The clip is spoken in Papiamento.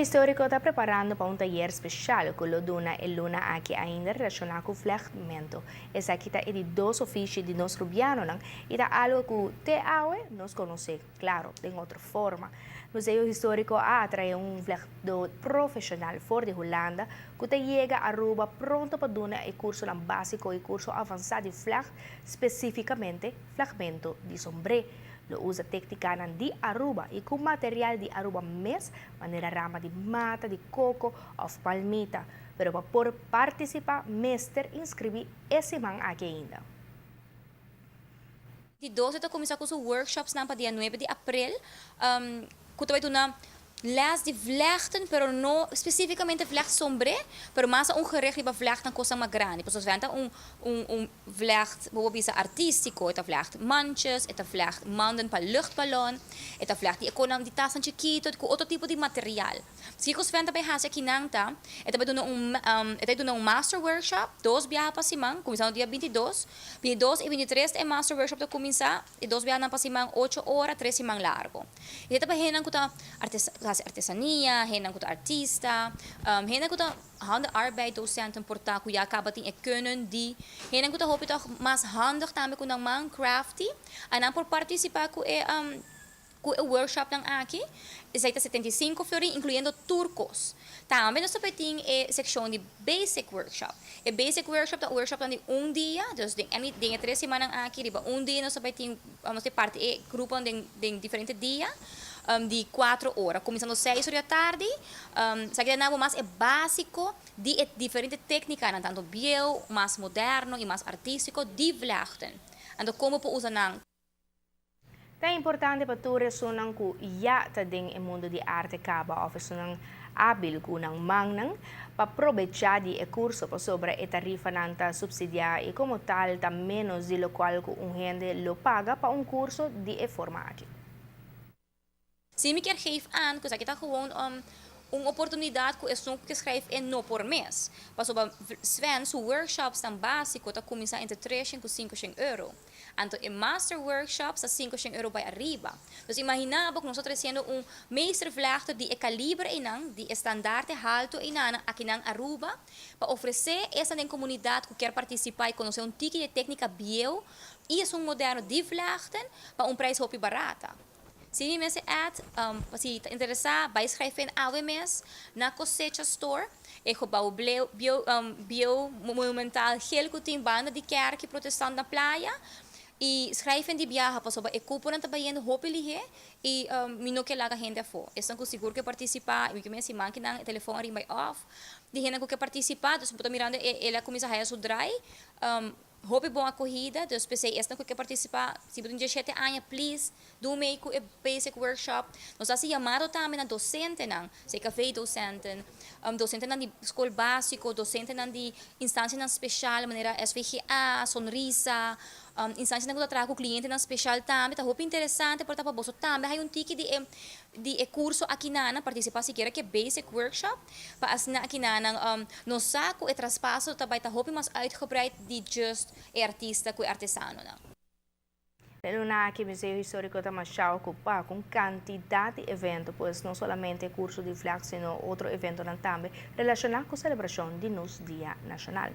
Historico ta preparando pa un tayer special cu lo duna e luna aki ainda relaciona cu vlechtmento. Esaki ta e di dos ofishi di nos Rubianonan y ta algo cu te awe nos conoce, claro, den otro forma. Museo Historico a atrae un vlechtdo profesional for di Hulanda cu ta yega Aruba pronto pa duna e curso basico y curso avansa di vlecht, specificamente vlechtmento di sombre. Lo usa tecnica di Aruba y cu material di Aruba mes, manera rama di mata, di coco of palmita. Pero pa por participa, mester inscribi e siman aki ainda. Di 12 ta cuminsa cu su workshops na pa dia 9 di april. Cu ta bay duna les di vlechten, pero no specificamente vlecht sombre, pero mas un gericht riba vlechten cos mas grandi. Pues venta un vlecht, bijvoorbeeld artistico, e vlecht mandjes, e vlecht manden pa luchtballon, e vlecht di econom di tas chikito, cu otro tipo di material. Si cu venta bay hasi aki nan ta, e ta bay duna un master workshop, dos biaha pa siman, cuminsando dia 22, 22 y 23 e master workshop ta cuminsa, y dos biaha pa siman, 8 ora, 3 siman largo. Y ta pa hende cu ta artesania, hende cu ta artista, hende cu ta handenarbeid docenten por ta cu ya caba tin e kunnen di hende cu ta hopi toch mas handig tambe cu nan man, crafty, en dan por participa cu e workshop nan aki. Esey ta 75 florin, incluyendo tur cos. Tambe nos tin e seccion di basic workshop. E basic workshop ta workshop di un dia, dus den 3 siman aki, riba un dia nos tin, nos parti e grupo den diferente dia, di 4 ora, cuminsando 6 or di atardi. Sabi cu mas e basico di diferente tecnica, tanto bieu, mas moderno y mas artistico, di vlechten. Anto, con por usa nan. Ta importante pa tur esunnan cu ya ta den e mundo di arte caba of esunnan habil cu nan mannan pa aprovecha di e curso, pasobra e tarifa nan ta subsidia y como tal ta menos di locual cu un hende lo paga pa un curso di e forma aki. Si mi kier geef aan, cu esaki ta gewoon un oportunidad cu esun cu schrijf in no por mes. Pasobra Sven, su workshops tan basico ta cuminsa entre 3 y 5 euro. Anto, e master workshops ta 5 euro bay ariba. Dus imagina cu nos ta treciendo un meestervlechter di e caliber einan, di standaard halto einan, aki na Aruba, pa ofrece esey na comunidad cu kier participa y conoce un tiki di tecnica bieu y esun moderno di vlechten pa un prijs hopi barata. Si mi mes at, si ta interesa, bay schrijf in awe mes na Cosecha Store. E gebouw bio monumental geel cu tin banda di kerk protestant na Playa. Y schrijf in di biaha pasobra e cupo ta bayendo hopi lihe y mi no kier laga hende afo. Esnan cu sigur kier participa, mi kier siman cu nan telefon a ring bay off. Di hende cu kier participa, dus bo ta mirando el a cuminsa haya su draai. Hopi bon acogida, dus p'esey esnan cu kier participa, si bo tin 17 aña, please, doe mee cu e basic workshop. Nos ta haci yamado tambe na docentenan, CKV docenten, docentenan di scol basico, docentenan di instancianan special, manera SVGA, Sonrisa, instancianan cu ta traha cu clientenan special tambe, ta hopi interesante, por ta pa boso tambe haya un tiki di e curso aki nan, participa sikiera cu e basic workshop, pa asina aki nan nos sa cu e traspaso tambe ta hopi mas uitgebreid di just e artista cu e artesanonan. Luna aki Museo Historico ta masha ocupa cu cantidad di evento, pues no solamente curso di vlecht, sino otro evento tambe relaciona cu celebracion di nos Dia Nacional.